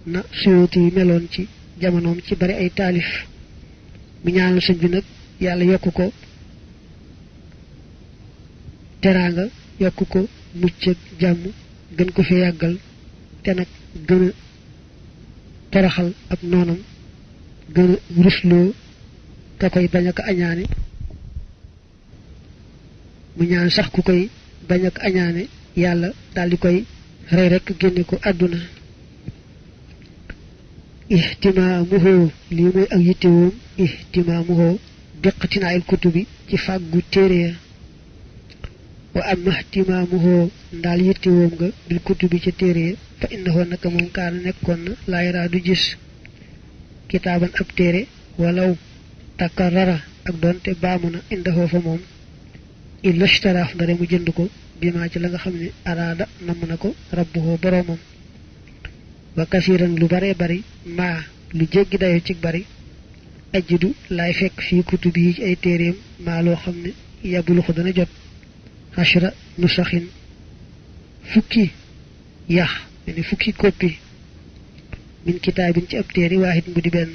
na Suyuti meloon ci jamonoom ci bari ay taalif mu ñaanal sëñ bi nag yàlla yokk ko teraanga yokk ko mucc ak jàmm gën ko fi yàggal te nag gën a toroxal ab noonam gën a rusloo ka koy bañ ak añaane mu ñaan sax ku koy bañ ak añaane yàlla daldi koy rey rekk génne ko àdduna ihtimaamuhu lii mooy ak yittewoom ihtimaamuhu biqtinaa'il kutubi ci fàggu téere ya wa amma ihtimaamuhu ndaal yittewoom nga bil kutubi ca téere ya fa innahu naka moom kaana nekkoon na laa yaraa du gis kitaaban ab téere walaw takarrara ak doonte baamu na indahoo fa moom illa ishtaraaf ndare mu jënd ko bimaa ci la nga xam ne araada namm na ko rabbuhu boroomam wa kasiran lu bare bari maa lu jéggi dayo ci bari ajidu laay fekk fii kutubi yi ci ay téeréem maa loo xam ne yabulu ko dana jot hashra nusaxin fukki yax meni fukki koppi min kitaabin ci ab téere waahid mu di benn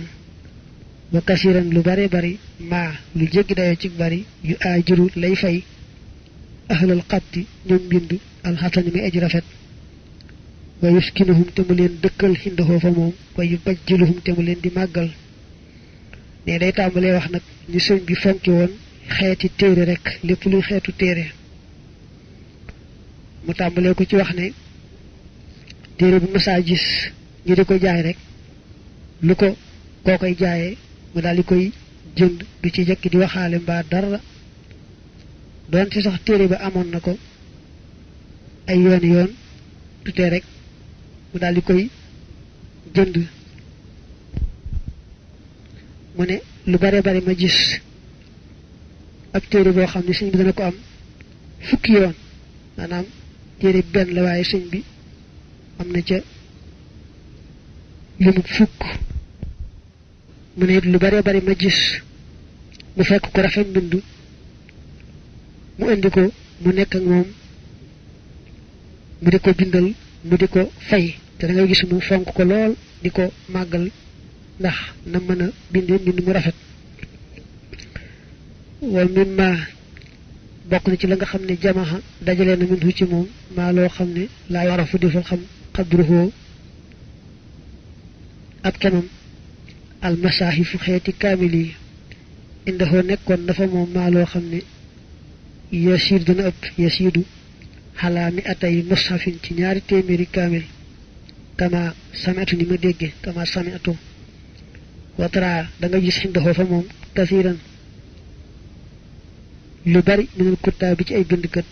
wa kasiran lu bare bari maa lu jéggi dayo ci bari yu aajiru lay fay ahlal xatti ñoom mbind alxasani muy aji rafet wa yuskinuhum te mu leen dëkkal xindahoo fa moom wa yu bajjiluhum te mu leen di màggal ne day tàmbalee wax nag ni sëñ bi fonki woon xeeti téere rek lépp luy xeetu téere mu tàmbalee ko ci wax ne téere bu masaa gis ñi di ko jaay rek lu ko koo koy jaayee mu daal di koy jënd du ci jëkk di waxaale mbaa dara doon ci sax téere ba amoon na ko ay yoon tutee rek mu daal di koy jënd mu ne lu bare bare ma gis ab téere boo xam ne sëñ bi dana ko am fukki yoon maanaam téere bi benn la waaye sëñ bi am na ca limu fukk mu ne lu bare bare ma gis mu fekk ko rafet mbind mu indi ko mu nekk ak moom mu di ko bindal mu di ko fay te da ngay gis mu fonk ko lool di ko màggal ndax na mën a bindee mbind mu rafet wal min ma bokk na ci la nga xam ne jamaxa dajale na min hu ci moom maa loo xam ne laa yarafu defal xam xadruhoo ak kemam almasaahifu xeeti kaamil yi indahoo nekkoon dafa moom maa loo xam ne yasiid dana ëpp yasiidu xalaa mi atay mushafin ci ñaari téeméeri kaamil kama sami'tu ni ma dégge kama sami'tu watara da nga gis xindahoo fa moom kasiiran lu bari minal kuttaa bi ci ay bindkat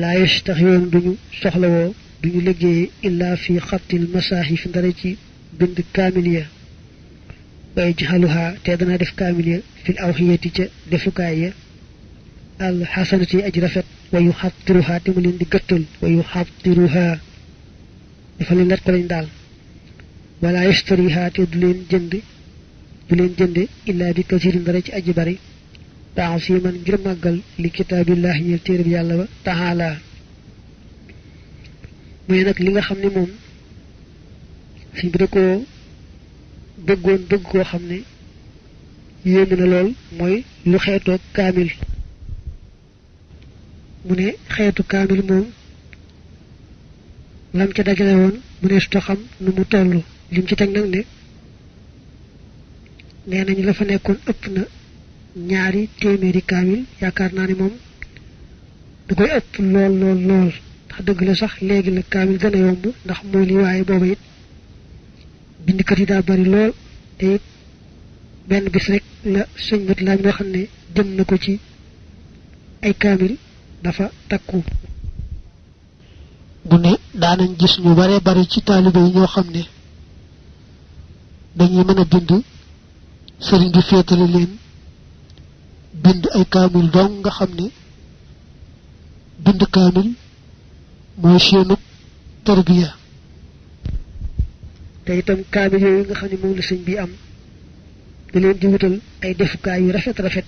laa yastaxiyoon duñu soxlawoo duñu liggéeye illaa fi xattil masaahif ndara ci bind kaamil ya way jaxaluhaa te dana def kaamil ya fil awxiyati ca defukaay ya al xasanati aj rafet wa yu xattiruhaa te mu leen di gëttal wa yu xattiruhaa dafa leen lat ko lañ daal wala yastarihaa te du leen jënde illaa bi kasirin dara ci aji bari taasiman ngir màggal li kitaabillahi ñeel téereb yàlla ba taala muy nag li nga xam ne moom suñ bi da koo bëggoon bëgg koo xam ne yéeme na lool mooy lu xeetoog kaamil mu ne xeetu kaamil moom lam ca dajale woon mu ne su xam nu mu toll lim ci teg nag ne nee nañ la fa nekkoon ëpp na ñaari téeméeri kaamil yaakaar naa ne moom da koy ëpp lool ndax dëgg la sax léegi la kaamil gën a yomb ndax mooy li waaye booba it bindkat yi daa bari lool te it benn bis rek la sëñ mat laa mi xam ne jëm na ko ci ay kaamil dafa takku bu ne daanañ gis ñu bare bari ci taalibe yi ñoo xam ne dañuy mën a bind sëriñ bi féetale leen bind ay kaamil dong nga xam ne bind kaamil mooy seenug tarbiya te itam kaamil yooyu nga xam ne moom la sëñ bi am da leen di wutal ay defukaay yu rafet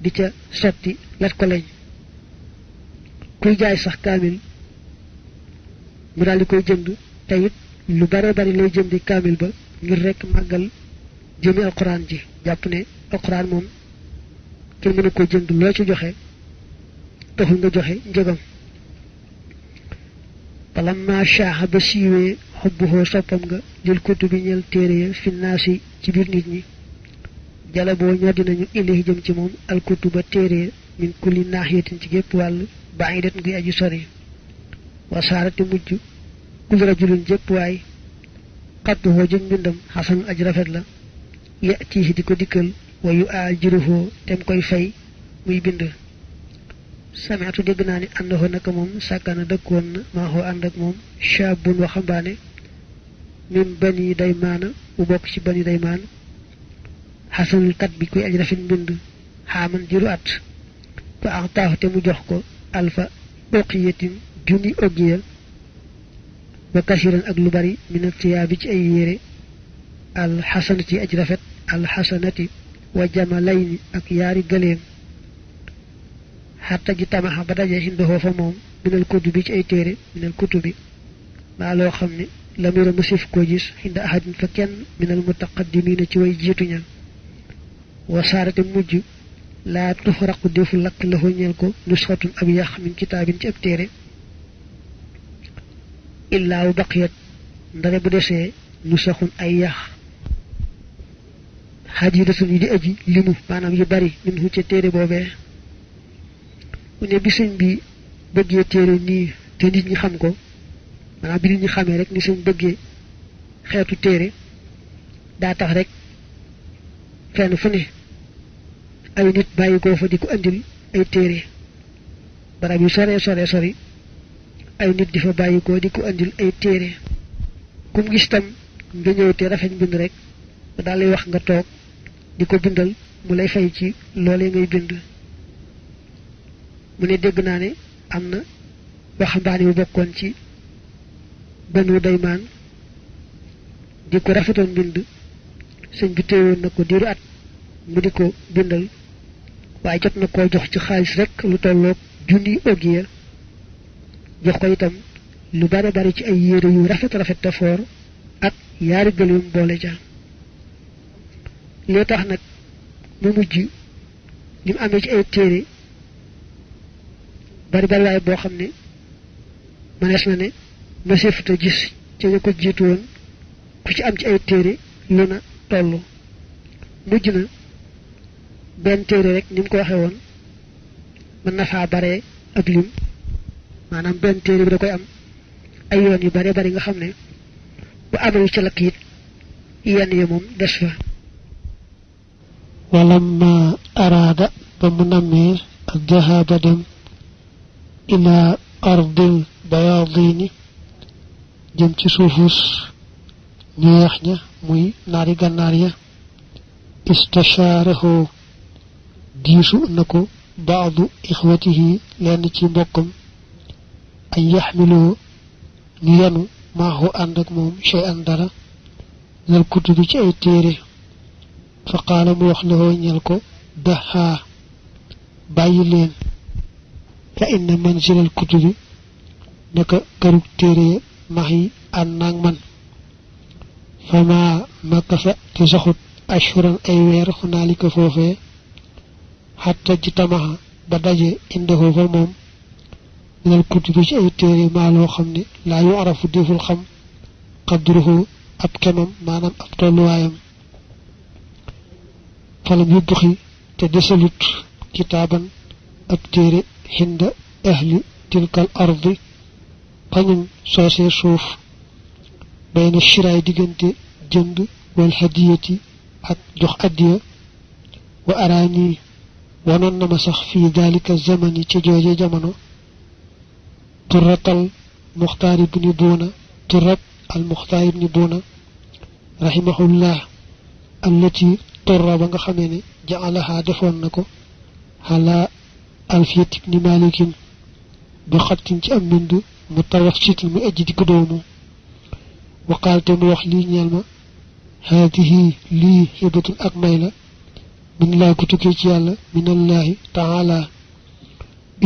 di ca sotti lat ko lañ kuy jaay sax kaamil mu daal di koy jënd te it lu bare bari lay jëm di kamil ba ngir rek magal jëmi alquran ji japp ne alquran mom kenn mënu ko jënd lo ci joxe taxul nga joxe njëgam falamma shaaha ba siiwee xubbuhoo soppam nga lil kutubi ñel téere ya fi naasi ci biir nit ñi jalaboo ñoo dinañu ilahi jëm ci moom al kutuba téere ya min kulli naaxiyatin ci gépp wàll baidat nguy aju sori wa saarati mujj kul rajulun jëpp waay xattuhoo jëm mbindam xasan aj rafet la yatihi di ko dikkal wa yu ajiruhoo tem koy fay muy bind sami'tu dégg naa ni annahu naka moom sàkkana dëkkoon na maa xoo ànd ak moom shaabun waxambaane min bani daymaana bu bokk ci bani daymaan xasanul kat bi kuy aj rafet mbind xaaman jiru at fa axtaahu te mu jox ko alfa uqiyatin junni ogiya wa kasiran ak lu bari min tiyaabi ci ay yére al xasanati aj rafet al xasanati wa jamalayni ak yaari gëleem hatta ji tamaha ba dajé hindoho fa mom minal kutubi ci ay téré minal kutubi ma lo xamni la mira musif ko gis hinda ahadin fa kenn minal mutaqaddimin ci way jitu ña wa sarati mujj la tuhraqu defu lak la ho ñel ko nusratun ab yakh min kitabin ci ab téré illa baqiyat ndare bu déssé nusakhun ay yakh hadidatun yi di aji limu manam yu bari min hu ci téré bobé ne bi señ bi bëggee téere nii te nit ñi xam ko maanaam bi nit ñi xamee rek ni señ bëggee xeetu téere daa tax rek fenn fu ne ay nit bàyyi ko fa di ko andil ay téere barab yu sori ay nit di fa bàyyi ko di ko andil ay téere kum gis tam nga ñëw te rafet bind rek daal lay wax nga toog di ko bindal mu lay fay ci loolee ngay bind mu ne dégg naa ne am na waxambaane bu bokkoon ci banu daymaan di ko rafetoon bind sëñ bi téewoon na ko diiru at mu di ko bindal waaye jot na koo jox ci xaalis rek lu tolloog junni ogiya jox ko itam lu bare bari ci ay yére yu rafet te foor ak yaari gëlum boole ja loo tax nag mu mujj li mu amee ci ay téere bari waay boo xam ne mënees na ne mëseefuta gis ci ñu ko jiitu woon ku ci am ci ay téere lu na toll mujj na benn téere rek ni mu ko waxee woon mën na faa baree ab lim maanaam benn téere bi da koy am ay yoon yu bare bari nga xam ne bu amee ci lakk it yenn yi moom des fa walamma araada ba mu nammee ak jahaaba dem ila ardil bayadini jëm ci suufus ñu weex ña muy naari gànnaar ya istasharahu diisu na ko baadu ixwatihi lenn ci mbokkam ay yaxmiloo ñu yenu maaxu ànd ak moom chey an dara lal kutubi ci ay téere fa qaala mu wax lahoo ñel ko daxaa bàyyi leen fa inna manzilal kutubi naka karuk téere max yi ànd naag man fama makasa te saxut ashuran ay weer xunaalika foofee xatta ji tamaxa ba daje indahu fa moom minal kutubi ci ay téere maa loo xam ne laa yu arafu deful xam qadruhu ab kemam maanaam ab tolluwaayam falam yubbuxi te desalut kitaaban ab téere xinda ahli tilkal ardi fañum soosee suuf bayna shiraay diggante jënd wal hadiyati ak jox addiya wa araani wanoon na ma sax fii dalika zamani ci jooje jamono turatal muxtaar ibni buuna turat al muxtaar ibni buuna rahimahullah allati turra ba nga xamee ne jaalaha defoon na ko xala alfiyat ibni malikin bi xattin ci am mbind mu tawassitin mu ejj di ko doomu waqaalte mu wax lii ñeel ma haadihi lii hibatun ak may la min laa ko tukkee ci yàlla minallahi taala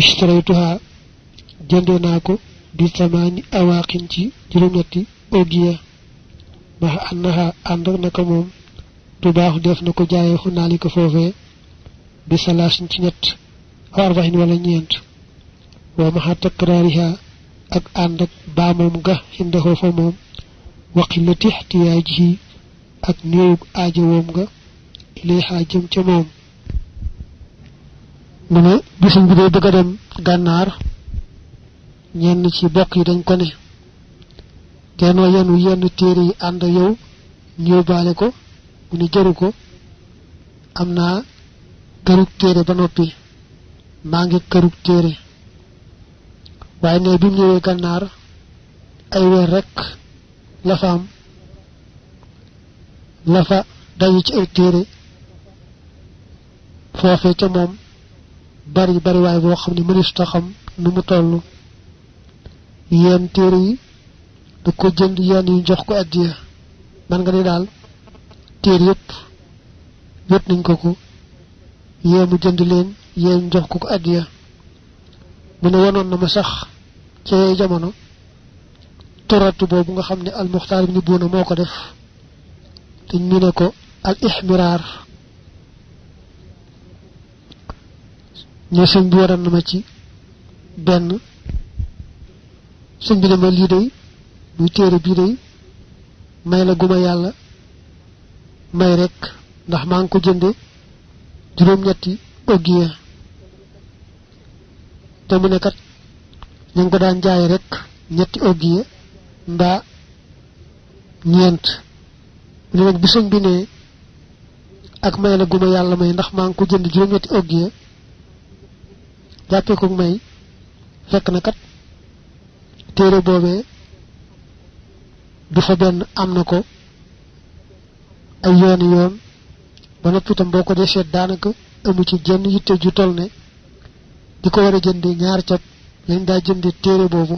ishtaraytuha jënde naa ko bi samaani awaaqin ci juróom-ñetti ogiya ma annaha ànd naka moom tubaax def na ko jaayee xunaalika foofee bi salaasin ci ñett aw arbaxin wala ñeent wa maxa takraariha ak ànd ak baamoom ga xindahoo fa moom waqillati ixtiyaajihi ak néewug aajowoom nga ilayha jëm ca moom mu ne bisim bi day bëgg a dem gànnaar ñenn ci bokk yi dañ ko ne genoo yenu yenn téere yi ànd yow ñëw baale ko mu ne jëru ko am naa kërug téere ba noppi maa ngi kërug téere waaye ne bi mu ñëwee gànnaar ay weer rekk la fa am la fa dayu ci ay téere foofee ca moom bari waaye boo xam ne mënees ta xam nu mu toll yenn téere yi da ko jënd yenn yi jox ko addiya man nga ne daal téere yëpp nañ ko yee mu jënd leen yee ñu jox ko addiya mu ne wonoon na ma sax ci jamono toratu boobu nga xam ne almuxtaar ibn buuna moo ko def te ñu ne ko al ihmiraar ñoo sëñ bi waral na ma ci benn sëñ bi ne ma lii day muy téere bii day may la guma yàlla may rek ndax maa ngi ko jënde juróom-ñetti oggiya te mu ne kat ñu ngi ko daan jaay rek ñetti oggiya mbaa ñeent mu ne nag bi sëñ bi ne ak may la guma yàlla may ndax maa ngi ko jënd juróom-ñetti oggiya jàppee ko may fekk na kat téere boobee du fa benn am na ko ay yoon ba noppi itam boo ko dee seet daanaka amu ci jenn yitte ju toll ne di ko war a jënde ñaar cap lañ daa jënde téere boobu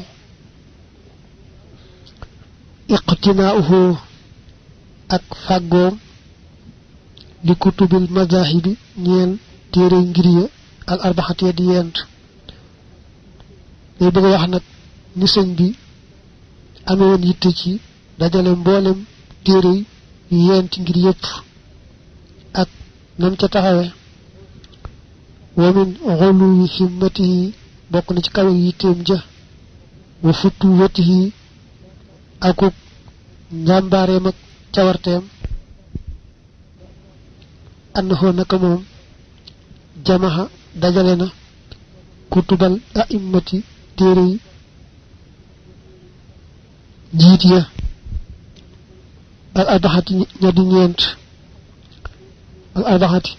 iqtinaahu ak fàggoom li kutubil mazahibi ñeel téere ngir ya al arbaxati ya di yent day bëgg a wax nag ni sëñ bi amee woon yitte ci dajale mboolem téere yi yent ngir yëpp ak nam ca taxawe wa min xuluwi himmatihi bokk na ci kawe yitteem ja wa futuwatihi akuk njàmbaareem ak cawarteem annahu naka moom jamaha dajale na kutubal a'immati téere yi jiit ya al arbaxati ña di ñeent al arbaxati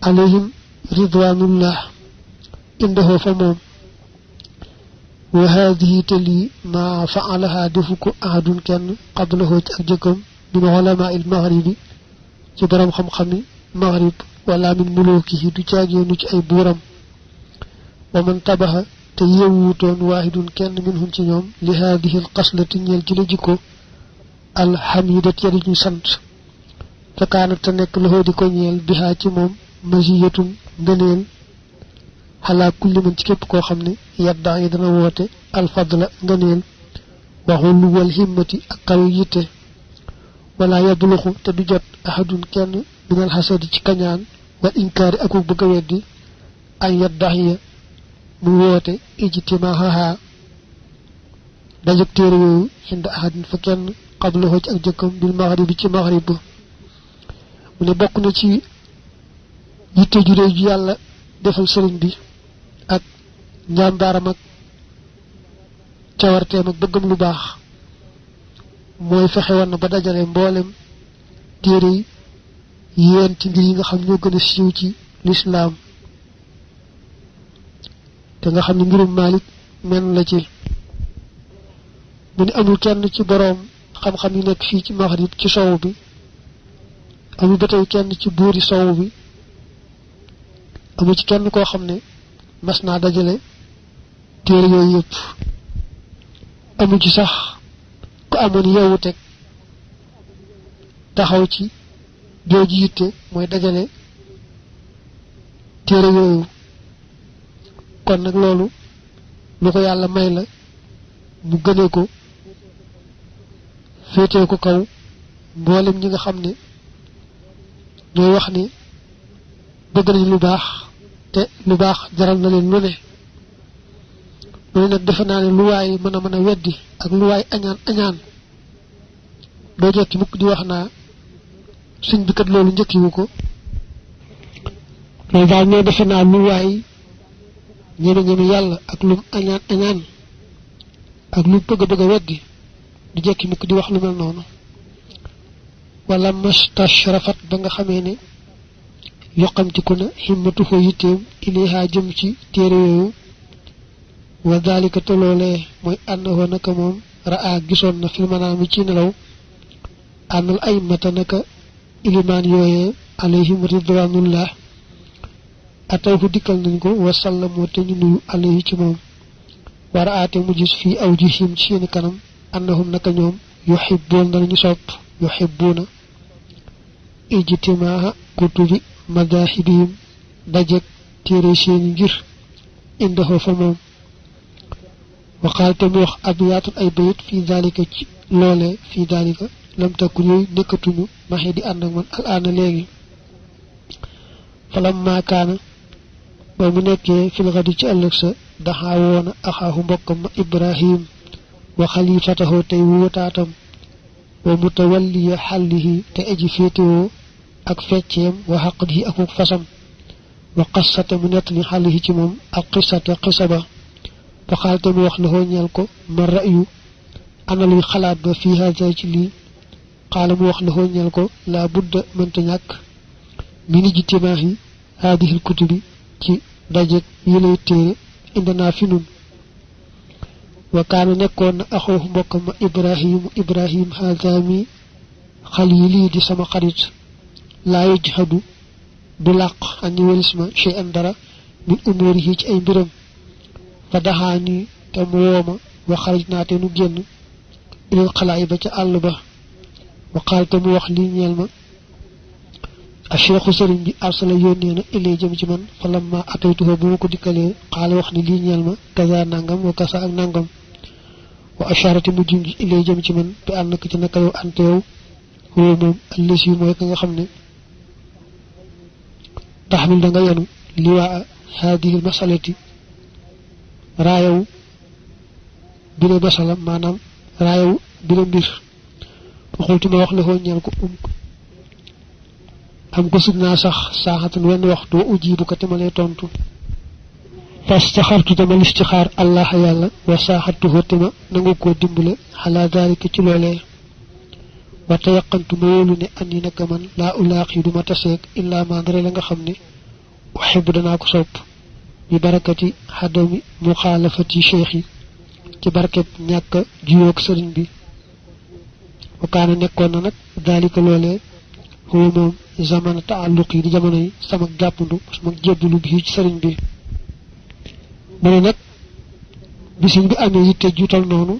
alayhim ridwanullah indahu fa moom wa haadihi te lii maa faalaha defu ko ahadun kenn qablahu ci ak jëkkam min ulama il maghribi ci borom xam-xami maghrib wala min mulukihi du caagéenu ci ay buuram wa man tabaxa te yewuutoon waahidun kenn minhum ci ñoom li haadihi al qaslati ñeel ci la jikko alxamidat ya di ñu sant fa kaanat te nekk loxoo di ko ñeel bihaa ci moom masiyatun ngëneel xalaa kulli man ci képp koo xam ne yaddaa yi dana woote alfadla ngëneel waxul wal himmati ak kaw yitte wala yabluxu te du jot ahadun kenn minal xasadi ci kañaan wal inkaari aku bëgg a weddi ay yaddaa ya muy woote ijtimaaha dajëg téere yooyu inda ahadin fa kenn qablahu ci ak jëkkam bil maghrib ci maghrib mu ne bokk na ci yitte ju réy ju yàlla defal sëriñ bi ak njàmbaaram ak cawarteem ak bëggam lu baax mooy fexe woon na ba dajale mboolem téere yi yéenti ngir yi nga xam ñoo gën a siiw ci lislaam te nga xam ne mbirum Maalik men la ci mu ne amul kenn ci boroom xam-xam yi nekk fii ci maghrib ci sowu bi amul ba tey kenn ci buuri sowu bi amul ci kenn koo xam ne mas naa dajale téere yooyu yëpp amul ci sax ku amoon yeewu teg taxaw ci jooju yitte mooy dajale téere yooyu kon nag loolu lu ko yàlla may la mu gënee ko féetee ko kaw mboolem ñi nga xam ne ñooy wax ni bëgg nañ lu baax te lu baax jaral na leen lu ne loolu nag defe naa ne lu waay mën a weddi ak lu waay añaan doo jekki mukk di wax naa suñ bi kat loolu njëkkiwu ko loolu daal ñoo defe naa lu waay ñeme yàlla ak lu añaan ak lu bëgg a weddi du jekki mukk di wax lu mel noonu wala mastashrafat ba nga xamee ne yoqamtiku na himmatuhu yitteem ilayha jëm ci téere yooyu wa dalika te loolee mooy annahu naka moom raa gisoon na fil manaami ci nelaw ànnal ay mata naka ilimaan yooyee alayhim ridwanullah atawhu dikkal nañ ko wa sallamoo te ñu nuyu alayhi ci moom war aate mu gis fii aw jihim ci seeni kanam annahum naka ñoom yuhibbuuna danañu sopp yuhibbuuna ijtimaaha kutubi madahibihim dajeg téere seeni ngir indahu fa moom wa qaal te mu wax abiyaatun ay bayit fii dalika ci loolee fii dalika lam takku yooyu nekkatuñu maxee di ànd ak man al aana léegi falam maakaana ba mu nekkee fil xadi ci ëllëg sa daxaa woona axaahu mbokkam ma ibrahim wa xalifatahu tey wuutaatam wa mutawalliya xallihi te aji féetewoo ak fecceem wa xaqdihi akuk fasam wa qassate mu nettali xallihi ci moom ak qissate qissa ba fa xaalte mu wax la hoo ñeel ko ma ra'yu ana luy xalaat ba fii haza ci lii xaala mu wax la hoo ñeel ko laa budda mënta ñàkk mini jitimaahi haadihil kutubi ci dajeg yi lay téere indanaa fi nun wa kaana nekkoon na axoohu mbokkam ma ibrahim haza mi xalili di sama xarit laa yajhadu du làq ani walis ma shay'an dara min umurihi ci ay mbiram fa daxaa nii te mu wooma wa xaraj naa te nu génn ilal xalaay ba ca àll ba wa xaal te mu wax lii ñeel ma a cheikhu sëriñ bi arsala yónnee na illee jëm ci man fa lamma ataytuhu bu ma ko dikkalee xaala wax ni lii ñeel ma kaza nangam wa kasa ak nangam wa asharati mu junj illee jëm ci man bi ànd ko ci naka yow ante yow woo moom allësi mooy ka nga xam ne taxmil da nga yenu liwaa haadihi masalati raayaw bile masala maanaam raayaw bile mbir waxultu ma wax la foo ñeel ko am ko sug naa sax saaxatan wenn waxtu ujibu ko te ma lay tontu fastaxartu dama listixaar allah yàlla wa saaxatuhu te ma nangu koo dimbale xalaa daalika ci loolee wa tayaqantu ma wóolu ne ani naka man laa ulaaqi duma taseeg illaa ma ndare la nga xam ne uxibu danaa ko sopp bi barakati xadami muxaalafati cheikh yi ci barkeb ñàkk jiyoog sëriñ bi wa kaana nekkoon na nag daalika loolee huwa moom zamana taalluq yi di jamono yi sama jàppandu sama jébbalu bi ci sëriñ bi mu ne nag bisiñ bi amee yitte juutal noonu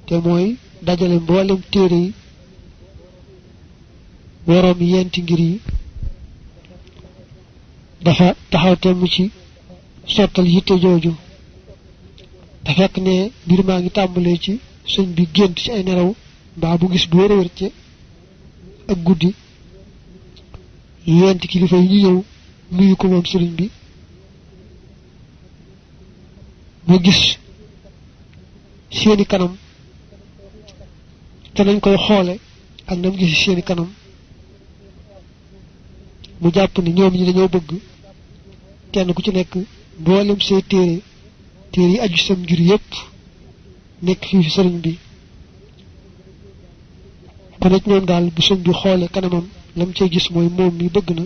te mooy dajale mboolem téere yi waroom yenti ngir yi dafa taxaw temm ci sottal yitte jooju te fekk ne mbir maa ngi tàmbalee ci sëñ bi gént ci ay nelaw mbaa bu gis bu wér ci ak guddi yenti kilifa yi ñu ñëw nuyu ko moom sëriñ bi mu gis seeni kanam te nañ koy xoole ak nam gis seeni kanam mu jàpp ni ñoom ñi dañoo bëgg kenn ku ci nekk mboolem say téere yi aju sam ngir yépp nekk fii fi sëriñ bi ku nekk ñoom daal bu sëñ bi xoole kanamam lam cay gis mooy moom mi bëgg na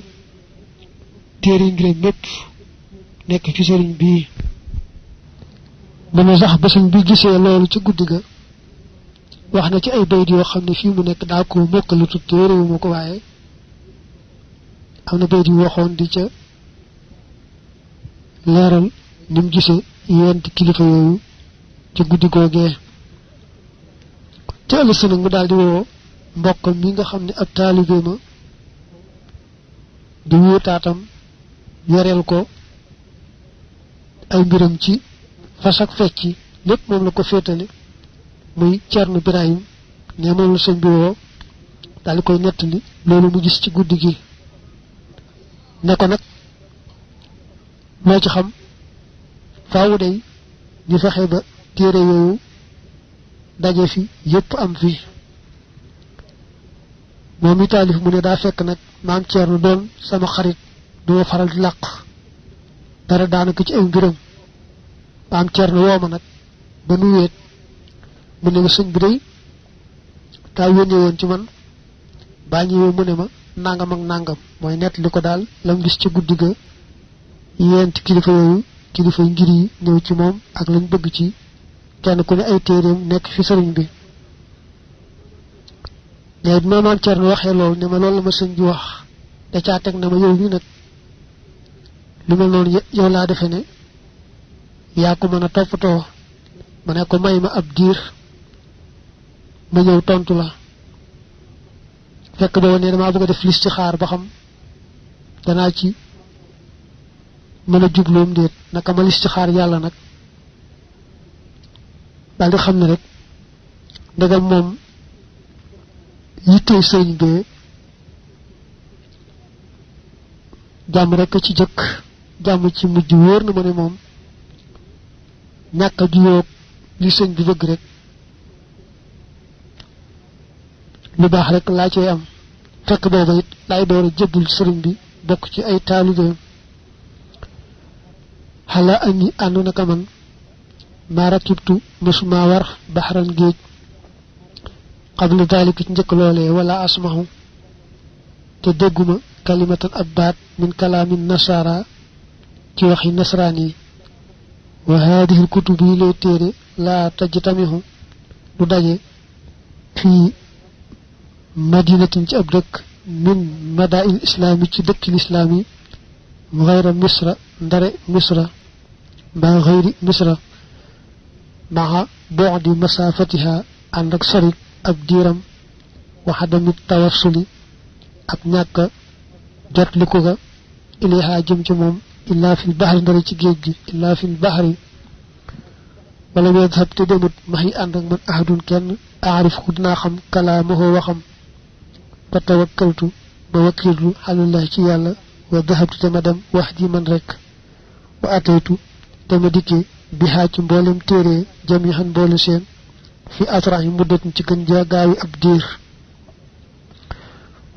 téere yi ngiram mépp nekk fi sëriñ bii dama sax ba sëñ bi gisee loolu ci guddi ga wax na ci ay bayit yoo xam ne fii mu nekk daa ko mokkalu tut téerewu ma ko waaye am na bayit yu waxoon di ca leeral ni mu gisee yenti kilifa yooyu ca guddi googee ca ëllëg sa nag mu daal di woo mbokkam mi nga xam ne ab taalibe ma di wuutaatam yoreel ko ay mbiram ci fas ak fecci lépp moom la ko féetale muy Cerno Birahim ne moom la sëñ bi woo dal koy nettali loolu mu gis ci guddi gi ne ko nag loo ci xam faawu day ñu fexe ba téere yooyu daje fi yépp am fi moom mi taalif mu ne daa fekk nag maam Ceerno doon sama xarit duma faral di làq dara daanaka ci ay mbiram maam Ceerno woo ma nag ba nu wéet mu ne ma sëñ bi day taa yónnee woon ci man baa ñëwee mu ne ma nangam ak nangam mooy nett li ko daal lam gis ci guddi ga yent kilifa yooyu kilifa ngir yi ñëw ci moom ak lañ bëgg ci kenn ku ne ay téeréem nekk fi sëriñ bi léegi bi ma maam Ceerno waxee loolu ne ma loolu la ma sëñ bi wax da caa teg na ma yow mi nag lu mel noonu yow laa defe ne yaa ko mën a toppatoo ma ne ko may ma ab diir ma ñëw tontu la fekk booba ne damaa bëgg a def listixaar ba xam danaa ci mën a jubloom déet naka ma listixaar yàlla nag daal di xam ne rek ndegam moom yittey sëriñ bee jàmm rek ci jëkk jàmm ci mujj wóor na ma ne moom ñàkk a juyoog li sëñ bi bëgg rek lu baax rek laa cay am fekk booba it laay door a jébbul sëriñ bi bokk ci ay taalibeem xala añi ànd naka man maa rakibtu mësuma war baxaran géej qabla dalika ci njëkk loolee wala asmahu te dégguma kalimatan ab baat min kalaamin nasara ci waxi nasraan yi wa haadihi kutub yi lay téere laa tajtamihu du daje fii madinatin ci ab dëkk min madail islaami ci dëkki lislaam yi gayra misra ndare misra mbaa gayri misra maxa boodi masafatiha ànd ak sori ab diiram waxadamit tawassuli ak ñàkk jot li ko ga ilayha jëm ci moom illaa fil baxri ndare ci géej gi illaa fil baxri wala yadhab te demut max yi ànd ak man ahadun kenn aarif ku dinaa xam kalaamahu waxam fa tawakkaltu ba wakkillu xalallah ci yàlla wa dahabtu te ma dem wax ji man rek wa ataytu te ma dikkee bihaa ci mboolem téere jamihan mboole seen fi asra yi muddatin ci gën jaa gaawi ab diir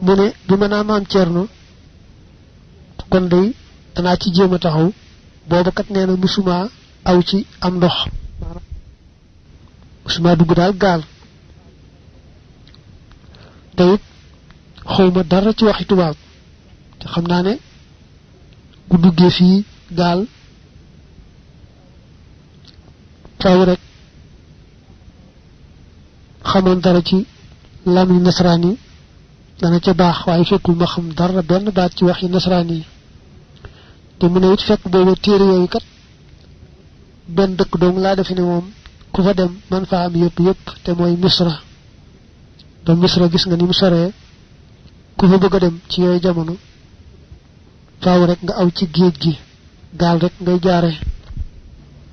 mu ne bi ma naa maam Ceerno kon day danaa ci jéem a taxaw booba kat nee na musuma aw ci am ndox musuma dugg daal gaal te it xawma dara ci waxi tubaab te xam naa ne bu duggee fii gaal taw rek xamoon dara ci lami nasaraan yi dana ca baax waaye fekkul ma xam dara benn baat ci waxi nasaraan yi te mu ne it fekk booba téere yooyu kat benn dëkk dong laa defe ne moom ku fa dem man faa am yëpp te mooy misra te misra gis nga ni mu soree ku fa bëgg a dem ci yooyu jamono faaw rek nga aw ci géej gi gaal rek ngay jaare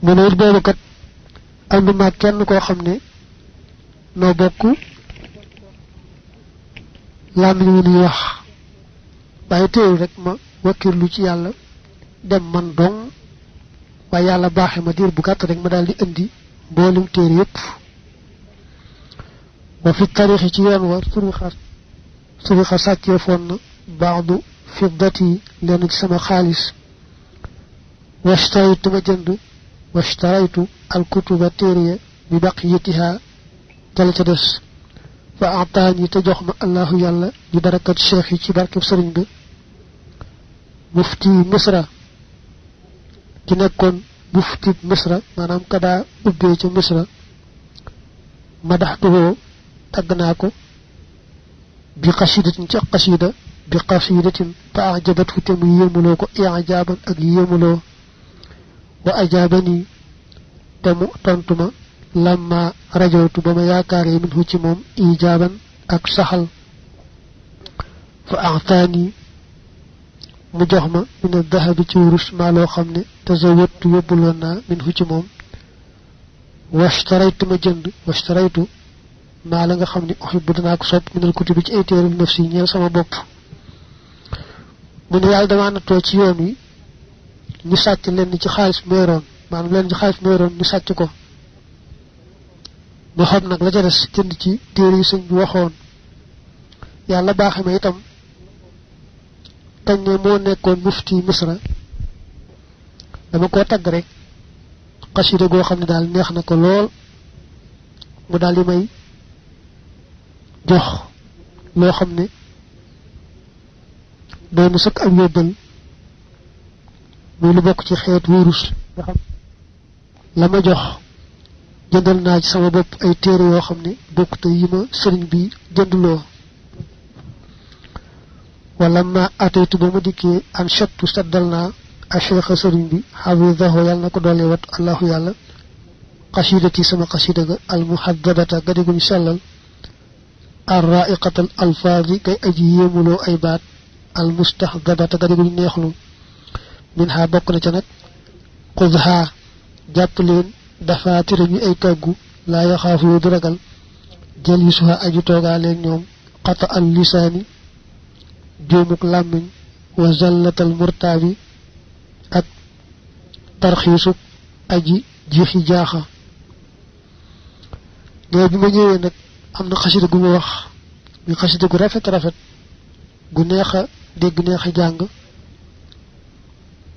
mu ne it boobu kat ànduma kenn koo xam ne noo bokk làmmiñ wu ñuy wax waaye téewul rek ma wakkirlu ci yàlla dem man dong waaye yàlla baaxe ma diir bu gàtt rek ma daal di indi mboolem téere yépp wa fi tarixi ci yoon war surixa sàccee foon na baadu fiddati lenn ci sama xaalis washtaraytu ma jënd washtaraytu alkutuba téere ya bi baqiyatiha jala ca des fa ataani te jox ma allahu yàlla bi barakat cheikh yi ci barkeb sëriñ bi mufti misra ki nekkoon mufti misra maanaam kadaa ubbee ca misra madaxtuhoo tagg naa ko bi xasidatin ci xasida bi xasidatin fa ajabathu te mu yéemuloo ko ijaaban ak yéemuloo wa ajaabani te mu tontu ma lamma rajawtu ba ma yaakaaree minhu ci moom ijaaban ak saxal fa axtaani mu jox ma min dahabi ci wurus maa loo xam ne tazawattu yóbbuloon naa minhu ci moom washtaraytu ma jënd washtaraytu maa la nga xam ne uhibbu danaa ko sopp minal kutubi ci ay téere nafsi ñeel sama bopp mu ne yàlla damaa nattoo ci yoon wi ñu sàcc leen ci xaalis mu yoroon maanaam leen ci xaalis mu yoroon ñu sàcc ko mu xam nag la ca des jënd ci téere yi sëñ bi waxoon yàlla baaxe ma itam tañ ne moo nekkoon mufti misra dama koo tagg rek xasida goo xam ne daal neex na ko lool mu daal di may jox loo xam ne doon sëkk ak yóbbal muy lu bokk ci xeet wurus nga xam la ma jox jëndal naa ci sama bopp ay téere yoo xam ne bokk te yi ma sëriñ bi jënduloo wala ma ataytu ba ma dikkee an chattu saddal naa a cheikha sëriñ bi xafidahu yàlla na ko doole wat allahu yàlla xasidati sama xasida ga al muhaddadata gadiguñ sellal ar raiqatal alfaadi kay aji yéemuloo ay baat al mustahdabata gadiguñ neexlu min ha bokk na ca nag xudha jàpp leen dafaatira ñu ay kàggu laa yaxaafu yu du ragal jalisuha aju toogaaleen ñoom xata al lisaani juumuk làmmiñ wa zallatal murtaabi ak tarxiisuk aji jiixi jaaxa nee bi ma ñëwee nag am na xasida gu ma wax muy xasida gu rafet gu neex a dégg neex a jàng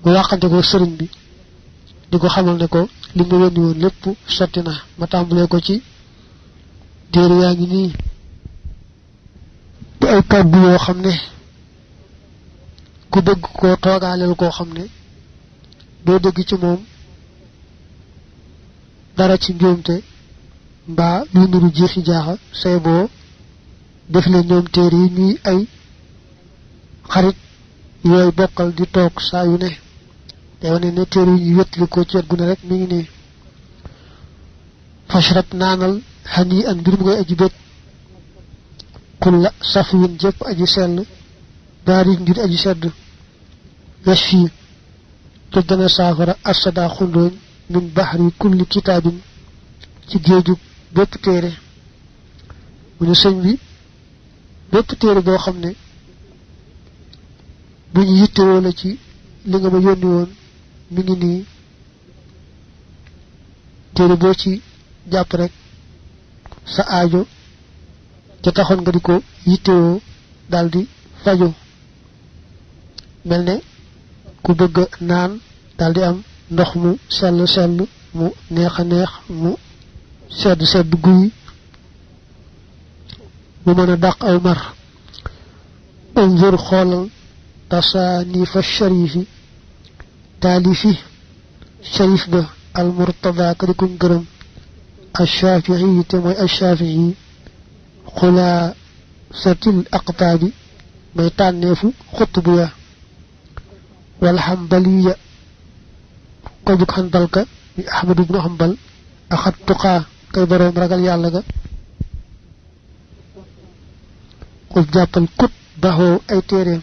mu waxante ko sëriñ bi di ko xamal ne ko li ma yónni woon lépp sotti na ma tàmbalee ko ci téere yaa ngi nii di ay kàddu yoo xam ne ku bëgg koo toogaaleel koo xam ne doo dégg ci moom dara ci njuumte mbaa luy nuru jeexi jaaxa say boo def leen ñoom téere yi ñuy ay xarit yooyu bokkal di toog saa yu ne te wane ne téere yi ñu wétli ko ci wet gu ne rek mi ngi nii fashrab naanal xani an mbir mu ngay aji bét kulla safwin jëpp aji sell baari ngir aji sedd yash fii te dana saafara asada xundooñ min baxri kulli kitaabin ci géeju bépp téere mu ne sëñ bi bépp téere boo xam ne bu ñu yittewoo la ci li nga ma yónni woon mi ngi nii téere boo ci jàpp rek sa aajo ca taxoon nga di ko yittewoo daldi faju mel ne ku bëgg naan daldi am ndox mu sell mu neex a neex mu sedd guy mu mën a dàq aw mar unzur xoolal tasaanifa sharifi taalifi sharif ba al murtada ka di kuñ gërëm ashafii te mooy ashafii xulaa satil aqtaabi may tànneefu xutbu ya wal xambaliya ko jug xanbalka bi ahmadu ibnu xambal axat tuqaa kay boroom ragal yàlla ga xul jàppal kut baxoo ay téeréem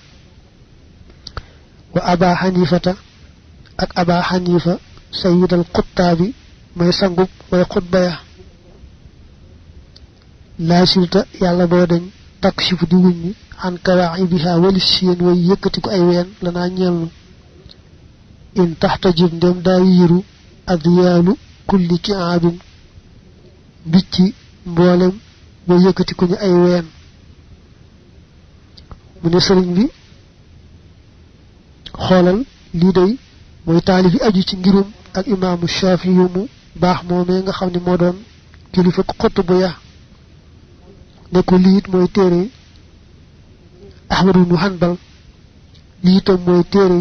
wa aba xanifata ak aba xanifa sayidal xuttaabi may sangub way xutba ya laa silta yàlla boo dañ takshifu di wuññi an kawaaxibiha walis seen way yëkkati ko ay ween lanaa ñeelnu in taxtajib ndem daa yiiru adyaalu kulli kiaabin mbicci mboolem way yëkkati ko ñu ay ween mu ne sëriñ bi xoolal lii day mooy taalif yi aju ci ngirum ak imaamu Shaafi yu mu baax moomee nga xam ne moo doon kilifa xott bu ya ne ko lii it mooy téere Ahmadu ibnu Hanbal lii itam mooy téere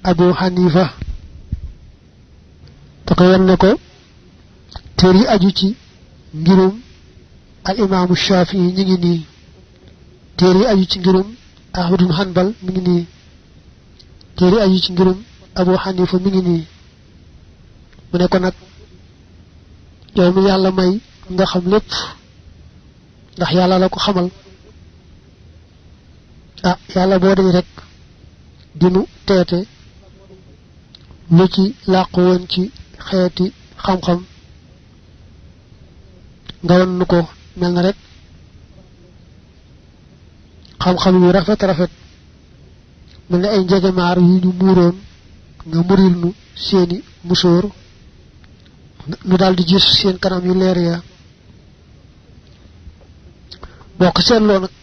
Abu Hanifa te ko wan ne ko téere yi aju ci ngirum al imaamu Shaafi yi ñu ngi nii téere yi aju ci ngirum Ahmadu ibnu Hanbal mi ngi nii téere yi aju ci ngirum Abu Hanifa mi ngi nii mu ne ko nag yow mi yàlla may nga xam lépp ndax yàlla la ko xamal yàlla boo dañ rek dinu teete lu ci làqu woon ci xeeti xam-xam nga won nu ko mel na rek xam-xam yu rafet rafet mel ne ay njegemaar yu ñu muuroon nga muril nu seeni musóor nu daldi gis seen kanam yu leer ya boo ko seetloo nag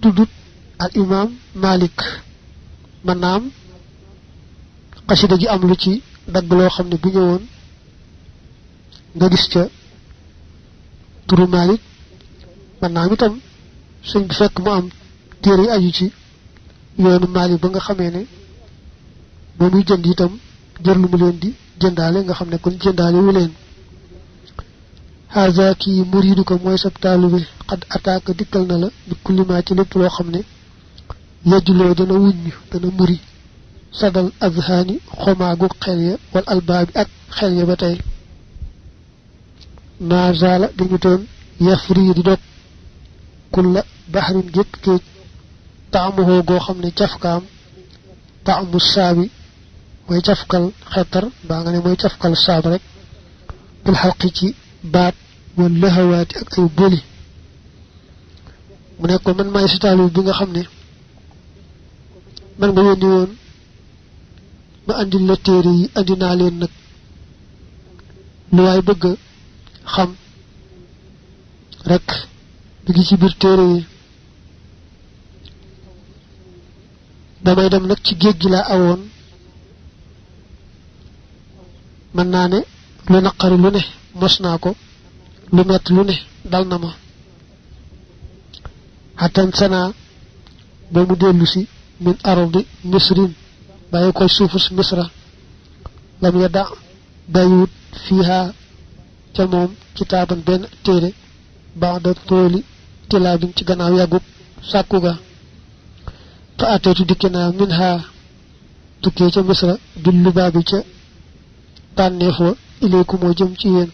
tuddut al imam Malik manam qasida gi am lu ci dagg loo xam ne bu ñëwoon nga gis ca turu Malik manam itam sëñ bi fekk mu am téere aju ci yoonu Malik ba nga xamee ne ba muy jënd itam jërlu mu leen di jëndaale nga xam ne kon jëndaale wu leen haza ki muridu ko mooy sab taalibe xad ataaka dikkal na la bi kullimaa ci lépp loo xam ne yajuloo dana wuññ dana muri sadal azhaani xomaagu xel ya wal albaabi ak xel ya ba tey naazala dañu toon yafri di dog kulla baxrin gépp géej taamuhoo goo xam ne cafkaam taamu saabi mooy cafkal xetar baa nga ne mooy cafkal saab rek bil xalqi ci baat wal lahawaati ak ay boli mu ne ko man maay sitaalu bi nga xam ne man nga yónni woon ma andil la téere yi andi naa leen nag lu waay bëgg xam rek bi ngi ci biir téere yi damay dem nag ci géej gi laa awoon mën naa ne lu naqari lu ne mos naa ko lu metti lu ne dal na ma xatan sanaa ba mu dellu si min ardi misrin bàyyi koy suufus misra lam yadda bàyyiwut fiiha ca moom kitaaban benn téere ba'da tooli tilaabin ci gannaaw yàggub sàkku ga fa ateetu dikke naa min ha tukkee ca misra bil lubaabi ca tànneef wa ilayku moo jëm ci yéen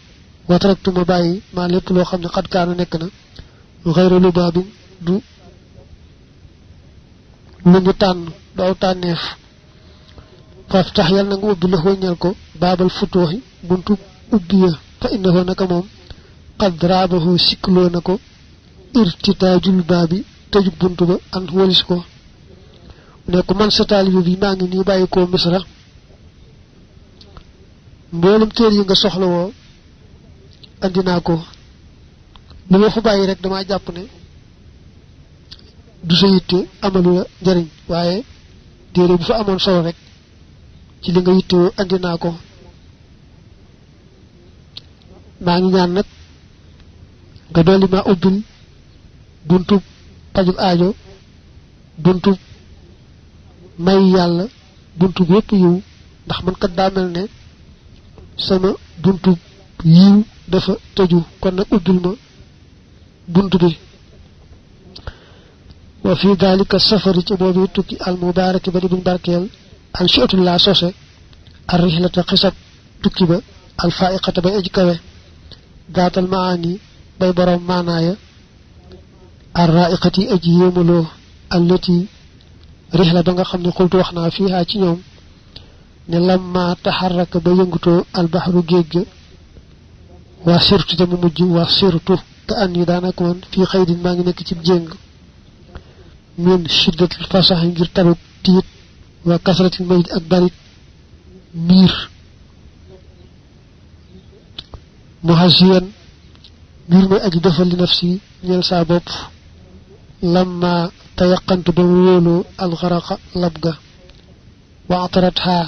wataraktu ma bàyyi maa lépp loo xam ne xat kaanu nekk na xayra lubaabin du lu ñu tànn du aw tànneef faf tax yàlla na nga ubbi la wëññal ko baabal futooxi buntu ubbi ya fa innahu naka moom qad raabahu sikkloo na ko irtitaajul baabi tëjub buntu ba an walis ko ne ko man sa taalibe bi maa ngi nii bàyyi koo misra mboolum téere yi nga soxla woo andi naa ko li ma fa bàyyi rek dama jàpp ne du sa yitte amalu la njariñ waaye téere bu fa amoon solo rek ci li nga yittewoo andi naa ko maa ngi ñaan nag nga dolli ma ubbil buntub pajub aajo buntub may yàlla buntub yépp yiw ndax man kat daa mel ne sama buntub yiw dafa tëju kon nag ubbil ma bunt bi wa fi dalika safari ci boobu tukki al mubaaraki ba di buñ barkeel an shi'atul laa sose ar rihlata xisab tukki ba al faa'iqata bay aji kawe daatal maani bay borom maanaaya ar raa'iqati aji yéemaloo allati rihla ba nga xam ne xultu wax naa fiihaa ci ñoom ne lamma taxarraka ba yëngutoo albaxru géej ga waa sirtu te mu mujj waa sirtu te an yi daanaka man fii xëydin maa ngi nekk ci jéng min shiddatil fasax ngir taruk tiit waa kasratil mayit ak barit miir muhasiyan mbir mooy aji defal li nafsi ñeel saa bopp lamma tayaqantu ba mu wóoloo alxaraqa lab ga wa atarat xaa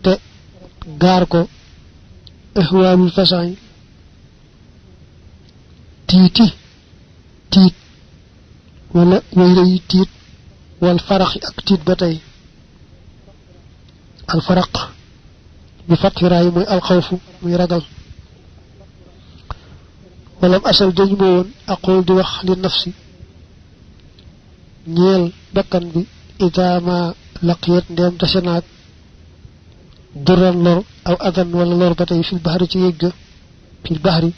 te gaar ko ihwaalul fasañ tiit wala wayra yi tiit wal faraxi ak tiit ba tey alfaraq bi fatxiraay mooy alxawfu muy ragal walam asal dañu ma woon aqul di wax li nafsi ñeel bakkan bi idaama laqiyat ndeem tase naag duran lor aw adan wala lor ba tey fil baxari ci yëg ga fil baxari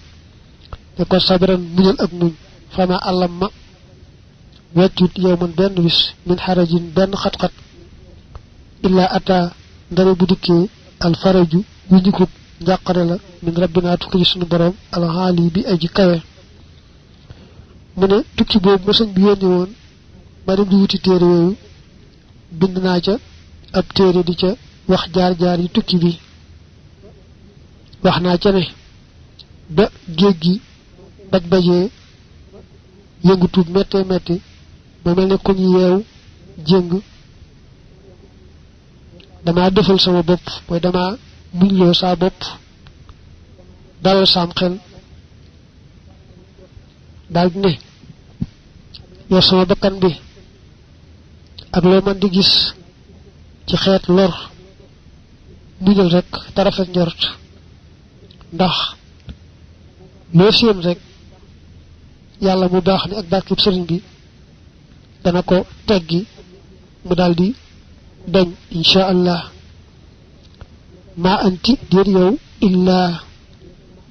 ne ko sabiran muñal ak muñ fama àllam ma weccut yow man benn bis min xarajin benn xat-xat illaa ata ndare bu dikkee alfaraju wuñu ko njàqare la min rabbina tukki ci sunu borom alxaali bi aji kawe mu ne tukki boobu ma sëñ bi yónni woon ma dem di wuti téere yooyu bind naa ca ab téere di ca wax jaar-jaar yi tukki bi wax naa ca ne ba géej gi bajee yëngutu méttee métti ba mel ne ku ñu yeew jéng dama defal sama bopp mooy dama muñloo saa bopp dalal saam xel daal ne yor sama bakkan bi ak loo man di gis ci xeet lor muñal rek te rafet njort ndax loo séen rek yàlla mu baax ni ak barkib sëriñ bi dana ko teggi mu daldi dañ insha allah ma anti déet yow illaa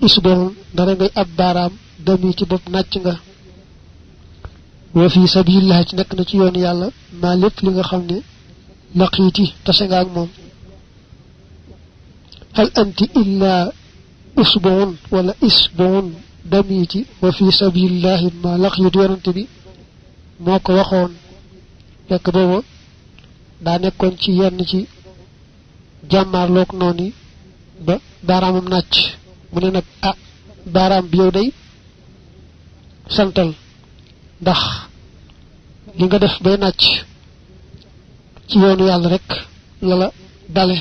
isboon dara ngay ab baaraam dami ci bopp nàcc nga wa fi sabilillah ci nekk na ci yoonu yàlla maa lépp li nga xam ne laqiiti tase nga ak moom hal anti illaa usboon wala isboon damiiti wa fi sabilillahi ma laqiiti yonante bi moo ko waxoon fekk booba daa nekkoon ci yenn ci jàmmaarloog noonu ba baaraamam nàcc mu ne nag ah baaraam bi yow day santal ndax li nga def bay nàcc ci yoonu yàlla rek la la dale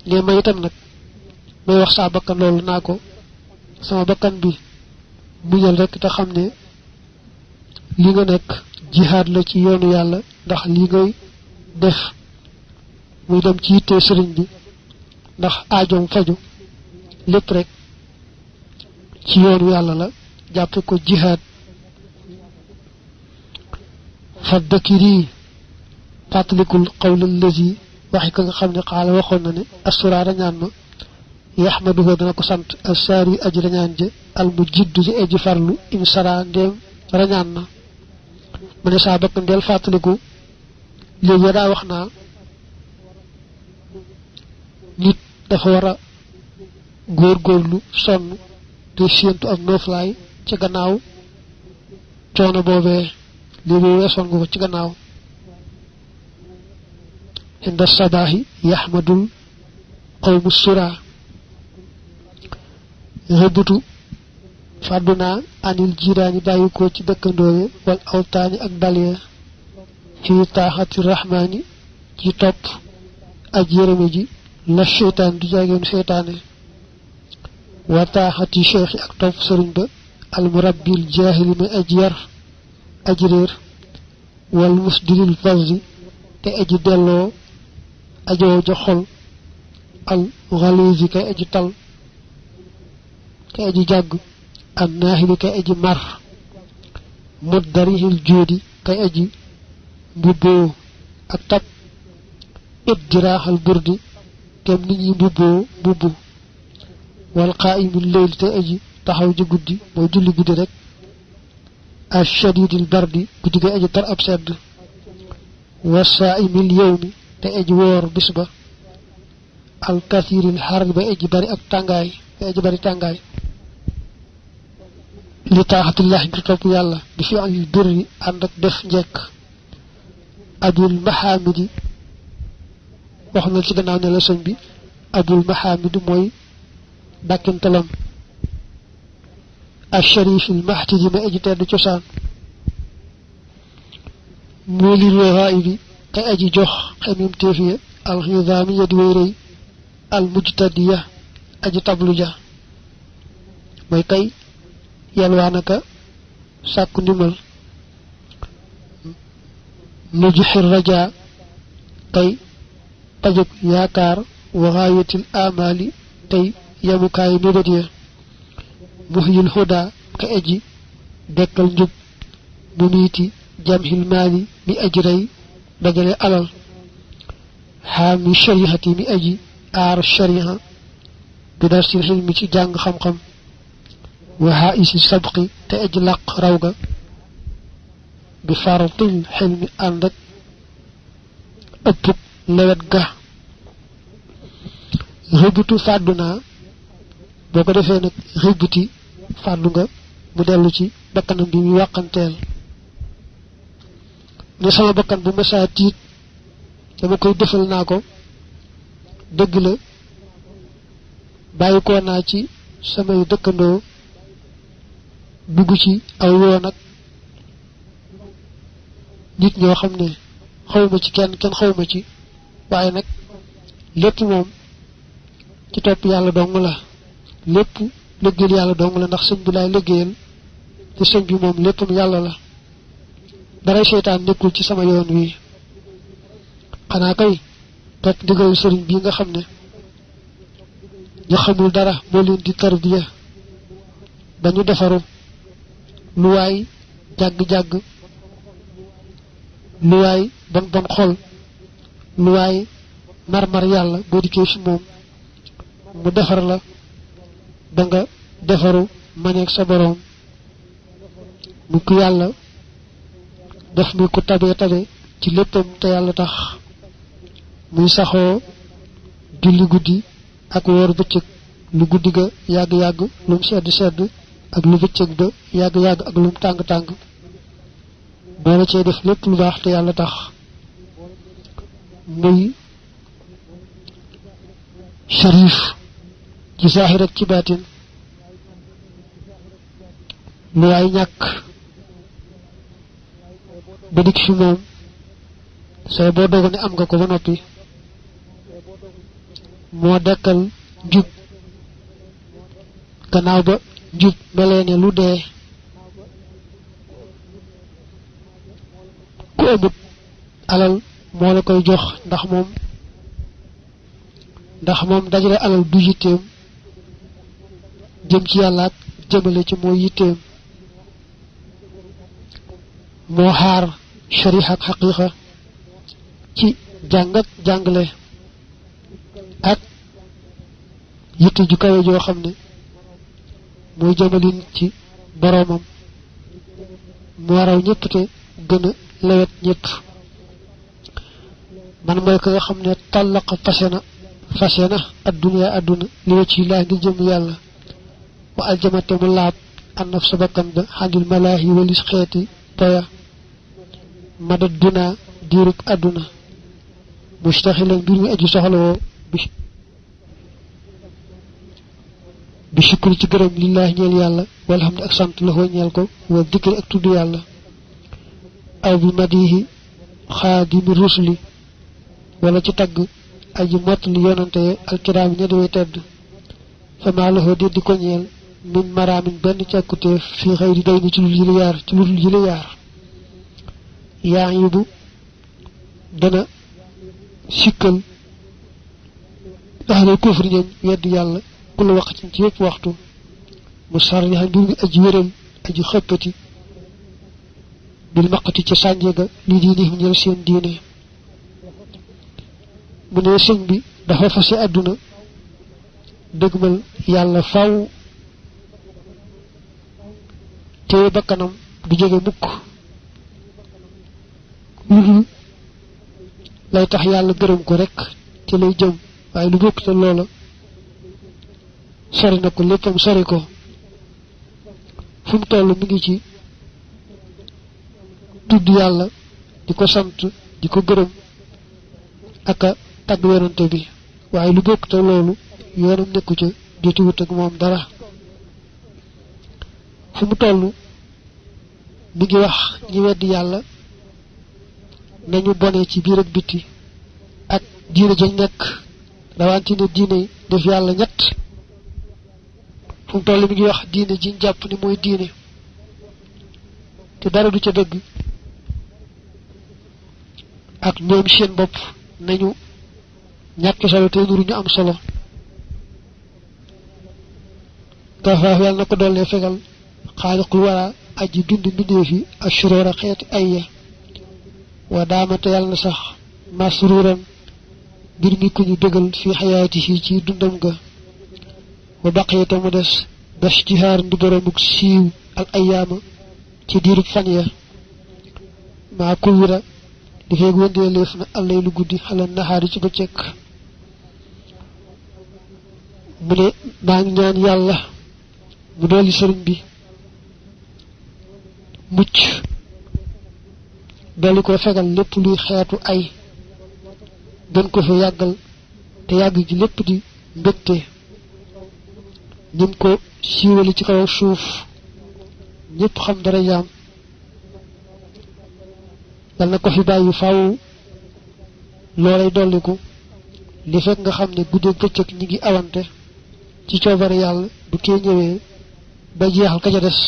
ne ma itam nag may wax saa bakkan loolu naa ko sama bakkan bi muñal rek te xam ne li nga nekk jihaad la ci yoonu yàlla ndax li ngay def muy dem ci yitte sëriñ bi ndax aajoom faju lépp rek ci yoonu yàlla la jàppe ko jihaad fa dakiri fàttalikul qawla allazi waxi ka nga xam ne xaala waxoon na ne assura rañaan ma yaxmaduhu dana ko sant assaari aji rañaan ja al mu jiddu ji aji farlu insara ndéem rañaan na ma ne saa bakkan del fàttaliku léegi daa wax naa nit dafa war a góorgóorlu sonn te séentu ak nooflaay ci gannaaw coono boobee lii bu weesoon nga ko ci gannaaw inda sabaahi yaxmadul qawmu sura rëbbutu fàddu naa anil jiiraani bàyyi ko ci dëkkandooye wal awtaani ak daliya fii taaxati rahmaani ci topp aj yërëme ji la seytaan du jaageenu seytaane wa taaxati cheikhi ak topp sëriñ ba almurabbil jaahili may aji yar aji réer wal musdilil fawzi te aji delloo ajoo ja xol al xaliisi kay aji tal kay aji jàgg an naahili kay aji mar muddarihil jóodi kay aji mbubboo ak tab it jiraaxal burdi kem nit ñi mbubboo mbubbu wal qaa'imil layl te aji taxaw ji guddi mooy julli guddi rek ashadidil bardi guddi kay aji tar ab sedd wa saa'imil yawmi te aji woor bis ba al kathiril xar ba aji bari ak tàngaay te aji bari tàngaay li taaxatillahi ngir topp yàlla bi fi al birri ànd ak def njekk abul mahamidi wax na ci gannaaw ne la sëñ bi abul mahamidi mooy dàkkintalam asharifil mahtidi ma aji tedd cosaan muuli roxaayi bi kay aji jox xemim téefiya alxidaami ya di way rëy al mujtadiya aji tablu ja mooy kay yalwaanaka sàkku ndimbal nujxir raja kay pajug yaakaar waxaayatil amali tey yamukaayu mébét ya muhyil huda ka aji dekkal njub mu niiti jamhil maali mi aji rey dajale alal xaami sharihati mi aji aar shariha bi darsil xilmi ci jàng xam-xam waxaa isi sabqi te aji làq raw ga bi faratil xilmi ànd ak ëppug lewet ga rëbbutu fàddu naa boo ko defee nag rëbbuti fàddu nga mu dellu ci bakkanam bi muy wàqanteel ne sama bakkan bu ma saa tiit dama koy defal naa ko dëgg la bàyyi ko naa ci samay dëkkandoo dugg ci aw yoon ak nit ñoo xam ne xawma ci kenn xawma ci waaye nag lépp moom ci topp yàlla dong la lépp liggéeyal yàlla dong la ndax sëñ bi laay liggéeyal te sëñ bi moom léppam yàlla la daray seytaan nekkul ci sama yoon wi xanaa kay topp ndigal sëriñ bii nga xam ne ñu xamul dara moo leen di tarbiya ba ñu defaru lu waay jàgg-jàgg lu waay bon bon xol lu waay mar-mar yàlla boo dikkee fi moom mu defar la ba nga defaru maneeg sa boroom mu ku yàlla def muy ku tabe ci léppam te yàlla tax muy saxoo julli guddi ak woor bëccëg lu guddi ga yàgg-yàgg lu mu sedd ak lu bëccëg ba yàgg-yàgg ak lu mu tàng-tàng boole cee def lépp lu baax te yàlla tax muy sharif ci saahir ak ci baatin lu waay ñàkk ba dikk fi moom sooy boo dogo ne am nga ko ba noppi moo dekkal njub gannaaw ba njub melee ne lu dee ku amut alal moo la koy jox ndax moom dajale alal du yitteem jëm ci yàlla ak jëmale ci mooy yitteem moo xaar shariha ak xaqiiqa ci jàng ak jàngale ak yitte ju kawe joo xam ne muy jëmalin ci boroomam moo raw ñëpp te gën a lewet ñëpp man mooy ka nga xam ne tallaqa fase na adduna li wa ci laa ngir jëm yàlla wa aljamate mu laab annaf sa bakkan ba xandil malaahi walis xeeti toya madad duna diirub adduna mustaxilan mbir mi aju soxlawoo bi shukri ci gërëm lillaahi ñeel yàlla walhamdu ak sant la xoo ñeel ko wa dikri ak tudd yàlla aw bi madihi xaadimi rusuli wala ci tagg aji mottali yonante ye alkiraami ña dewee tedd fa maa la xoo di ko ñeel min maraamin benn càkkuteef fii xëy di day ni ci lu dul yile yaar yaa ngi bu dana sikkal ahlul kufri ñoom weddi yàlla ku la waqatin ci yépp waxtu mu sarriha mbir mi aji wéral aji xëppati bil maqati ci sànje ga li diinihim ñeel seen diine mu ne sëñ bi dafa fase àdduna dëgmal yàlla faw téye bakkanam du jege mukk lu dul lay tax yàlla gërëm ko rekk ci lay jëm waaye lu bokk te loola sori na ko léppam sori ko fu mu toll mi ngi ci tudd yàlla di ko sant di ko gërëm ak a tagg yonante bi waaye lu bokk te loolu yoonam nekku ca jotiwut ak moom dara fu mu toll mi ngi wax ñi weddi yàlla nañu bone ci biir ak biti ak diine jañ nekk rawante ne diine def yàlla ñett fu mu toll mi ngi wax diine jiñ jàpp ni mooy diine te dara du ca dëgg ak ñoom seen bopp nañu ñàkk solo te nuru ñu am solo kafaaf yàlla na ko dollee fegal xaaliqul wara aji bind mbindeef yi ashuróora xeeti ay ya wa daamate yàlla na sax masruuran mbir mi ku ñu bégal fi xayaati yi ci dundam ga wa baqiyate mu des bes jihaar ndi boromuk siiw al ayaama ci diirub fan ya maa kuwira di feeg wëndeeleef na allay lu guddi xala naxaari ci bëccëg mu ne maa ngi ñaan yàlla mu dolli sëriñ bi mucc dolli ko fegal lépp luy xeetu ay gën ko fi yàggal te yàgg gi lépp di mbégte nim ko siiwali ci kaw suuf ñépp xam dara yaam yal na ko fi bàyyi faaw loolay dolliku li fekk nga xam ne guddeeg bëccëg ñi ngi awante ci coobare yàlla bu kee ñëwee ba jeexal ka ca des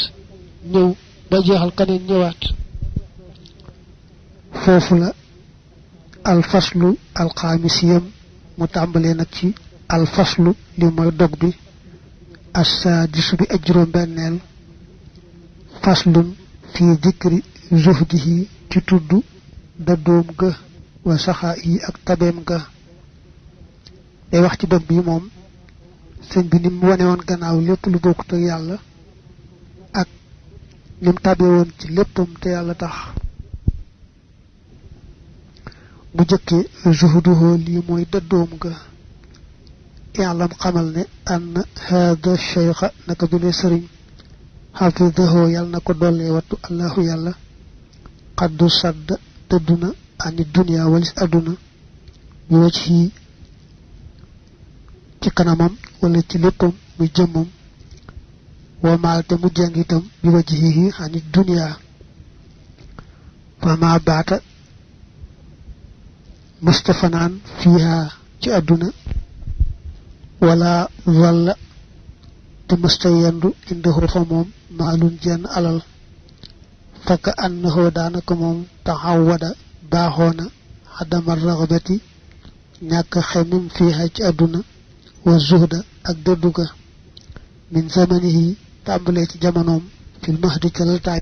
ñëw ba jeexal kaneen ñëwaat foofu la alfaslu alxaamisiyam mu tàmbalee nag ci alfaslu li mooy dog bi assaadisu bi ak juróom-benneel faslun fi dikri zuhdihi ci tudd daddoom ga wa saxaa yi ak tabeem ga day wax ci dog bi moom sëñ bi ni mu wane woon gannaaw lépp lu bokkut ak yàlla ak ni mu tabee woon ci léppam te yàlla tax bu jëkkee zuhduhu lii mooy daddoom ga i'lam xamal ne ann haada cheikha naka bi ne sëriñ xafidahu yàlla na ko dollee wattu allahu yàlla xaddu sadd dëdduna ani dunia walis àdduna bi wacc yi ci kanamam wala ci léppam muy jëmmam wamaal te mu jàng itam bi wacc yi ani dunia fa ma baata mustafanaan fiiha ci àdduna wala walla te mësta yendu indahu fa moom maalun jenn alal fakka annahu daanaka moom taxawada baaxoona xadama raxabati ñàkk xemim fiiha ci àdduna wa zuhda ak dëdduga min zamanihi tàmbalee ci jamonoom fil mahdi ca laltaay